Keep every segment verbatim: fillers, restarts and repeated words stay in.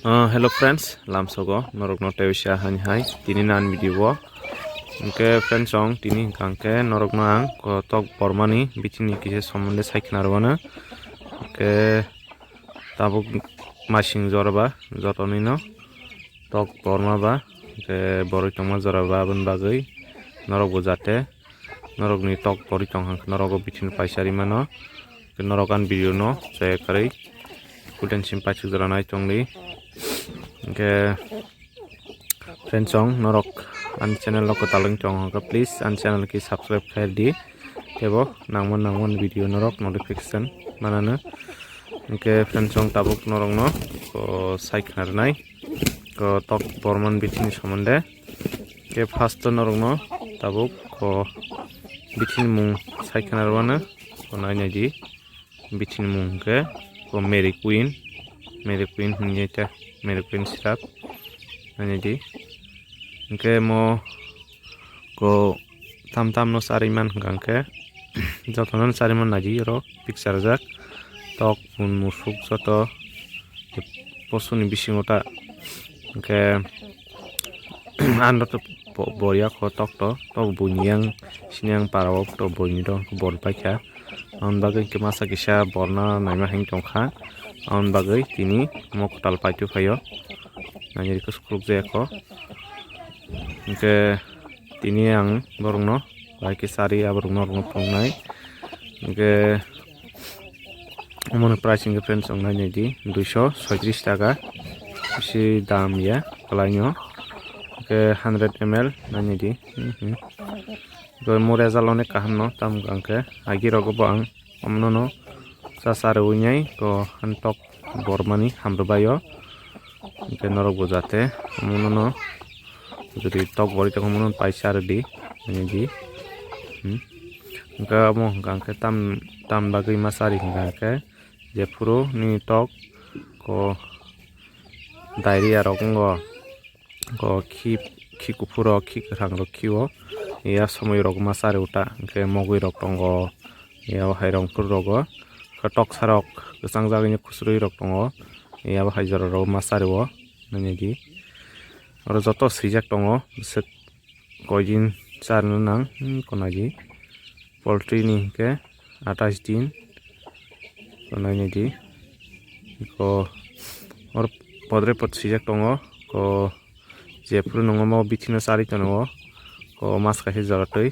Ah, hello friends, lamsogo norokno tebisa hani hai tini nan video o. Hwnkhe friends, ang tini hwnkha hwnkhe norokno ang ko tok bormani bichini kisa somonde sai khna rwmano. Hwnkhe tabuk masing jora ba jotonino tok borma ba, hwnkhe borwi tongma jora ba aboni bagwi norokbo jate norokni tok borwi tong hwnkhe norokbo bichini paisa rimano. Norok ani video no chaya kwrwi kudan sim paisuk jora nai tongdi. Hwnkhe friends, ang norok ani channel no kwtal wng tong hwnkhe please ani channel khe subscribe khlai di. Tebo nangma nangma video norok notification manano. Hwnkhe friends, ang tabuk norokno ko sai khna rwnai ko tok borman bichini somonde. Hwnkhe first o norokno tabuk ko bichini mung sai khna rwmano. Ko nai nai di. Bichini mung hwnkhe ko Mary Queen, Mary Queen hinwi ta, Mary Queen sirap nai di. Hwnkhe mo ko tam tam no charwi man hwnkha hwnkhe jotono charwi man nai di, oro picture rijak tok, bun, musuk joto posoni bisingo ta. Hwnkhe ano to bo-, boria kho tok to, tok buini yang sini yang para o to buini do bor paikha. Aboni bagwi hwnkhe masa kisa borna naima hing tongkha. Aboni bagwi tini mo kwtal paitwi phaio. Nani rikhe sukruk jaya kho. Hwnkhe tini ang borokno bahai khe charwi aborokno norokno phunuknai. Hwnkhe Omoni price hwnkhe friends, ang nai nai di, duiso soitris taka. Bisi dam ya kwlaino. Hwnkhe hundred M L nai nai di. Hmm, hmm. Hwnkhe mo result onek kaham no, tamo hwnkhe agi rogo bo ang omono no cha cha rwui nai ko han tok bormani hamrwbaio. Hwnkhe norok bo jate omono no jodi tok borwi tongkha, omono paisa rwdi, nini di. Hmm. Hwnkhe omo hwnkha hwnkhe tam, tam bagwi ma chari hwnkha hwnkhe jephuru nini tok ko diarrhea rok wngo, ko khi, khi kuphur rok, khi kwthang rok khio, ya somoi rok ma chari uta, hwnkhe mogwi rok tongo, ya o hai rong phuru rogo, khe toksa rok kwchang jagwi ni khusrwi rok tongo, ya bo hai jora rogo ma chari o. Nini di. Oro joto swijak tongo, bwswk koi din charwna nang, hmm, konagi. Poultry ni hwnkhe atais din, konai nai di. Ko oro podre pod swijak tongo, ko jephuru nongo mo bithi no charwi tongo, ko mas kaisa jora twi.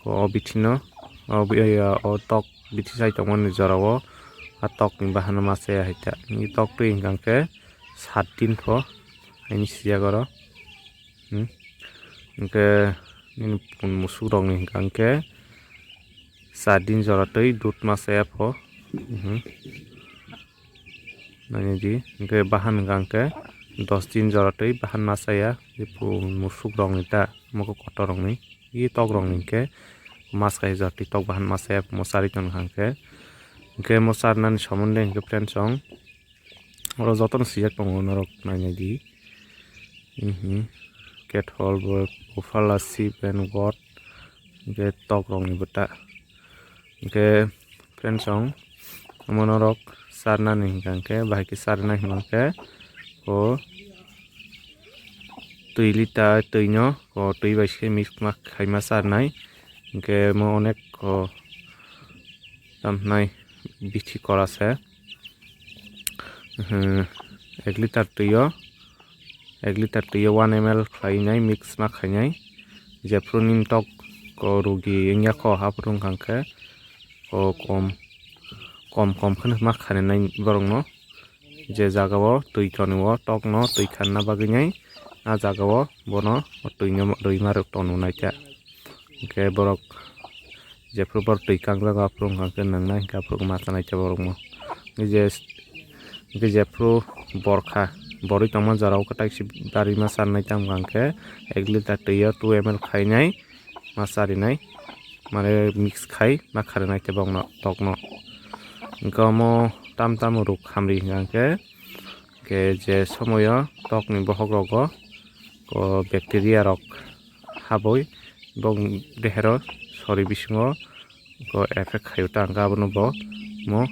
O bithi no, o bi-, o tok bithi sai tongmani jora o, a tok ni bahan no ma chaya hai ta. Ni tok twi hwnkha hwnkhe sat din pho, haini sijak oro. Hmm. Hwnkhe nini pun musuk rok ni hwnkha hwnkhe sat din jora twi dud ma chaya pho. Hmm. Nani di, hwnkhe bahan hwnkha hwnkhe dos din jora twi bahan ma chaya, jephuru musuk rok ni ta, mokol kotor rok ni, i tok rok ni hwnkhe mas kaisa jora twi tok bahan ma chaya, mo charwi tong hwnkha hwnkhe. Hwnkhe mo charnani somonde hwnkhe friends, ang oro jotono swijak tongo norok nai nai di. Mhm. Cat hole bo, buffalo sheep and goat, hwnkhe tok rok ni bo ta. Hwnkhe friends, ang omo norok charnani hwnkha hwnkhe, bahai khe charnai hwnkha hwnkhe, o twi lita twi no, o twi bai se mix ma khaima charnai. Hwnkhe mo onek, o, tamhnai bithi kora se. Mhm, ek liter twi o, ek liter twi o one M L khlai nai, mix ma khai nai. Jephuru nini tok ko rugi wngya kho, haphuru wngkha hwnkhe ko kom, kom kom kheno ma khainai borok no. Je jaga o twi toni o tok no twi khanna bagwi nai, a jaga o bono o twi no rwi ma rwk tong nai kha. Hwnkhe borok jephuru borok twi kangjak, aphuru wngkha khe nwngnai, hwnkhe aphuru ma chanai khe borok mo. Hwnkhe je, hwnkhe jephuru borkha, borwi tongma jora o kwtai se barwi ma charnai, tamo hwnkha khe ek liter twi o two M L khainai, ma charinai, mane mix khai ma kharinai khe bokno tokno. Hwnkhe omo tam tam rwk hamri hwnkha khe, hwnkhe je somoyo tokni bokhok rogo, o, bacteria rok habwi bokni dehero sori bisingo, o, effect khaio ta, hwnkhe abono bo mo,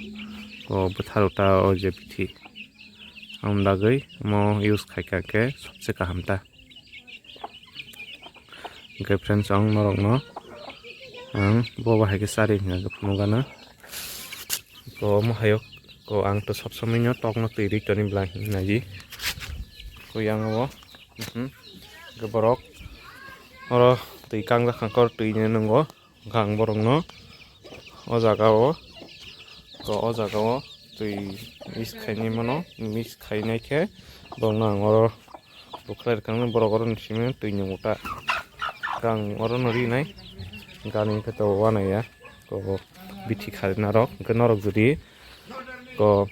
o, bwtharo ta o je bithi. Ang dagwi mo use khaikha khe sobse kaham ta. Hwnkhe friends, ang norokno ang bo bahai khe chari hwnka khe phunukgana. Ko omo hayo ko ang to sob somoi no tokno twi ri toni bwla hinwi nai di. Ko yang o, mhm. Hwnkhe borok oro twi kangjak kha kor twi ni nwngo. Hwnkhe ang borokno o jaga o, ko o jaga o twi mix khainai mano, mix khainai khe borokno ang oro bukhlai rwkha, borok oro ni simi twi ni uta. Hwnkhe ang oro no rinai, gani hwnkhe to uanai ya, ko bithi kharina rok, hwnkhe norok jodi ko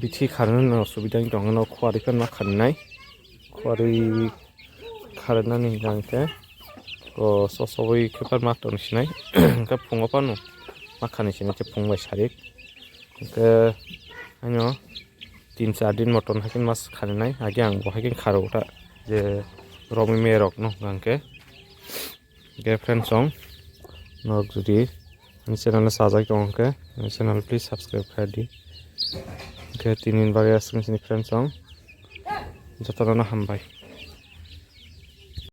bithi kharina no subida wng tong kheno, khuari phano ma kharinai, khuari kharinani hwnkhe ko sosobwi khe phano ma tong sinai, hwnkhe phungo phano ma khani sinai khe phung bai sarik, hwnkhe ano tin char din motom haikhe ma kharinai, age ang bo haikhe kharo ta je romwi me rok no hwnkhe. Hwnkhe friends song, norok jodi ani channel no sajak tongo hwnkhe ani channel please subscribe khai di. Hwnkhe tini bagwi aswk sini friends song, jotono hambai.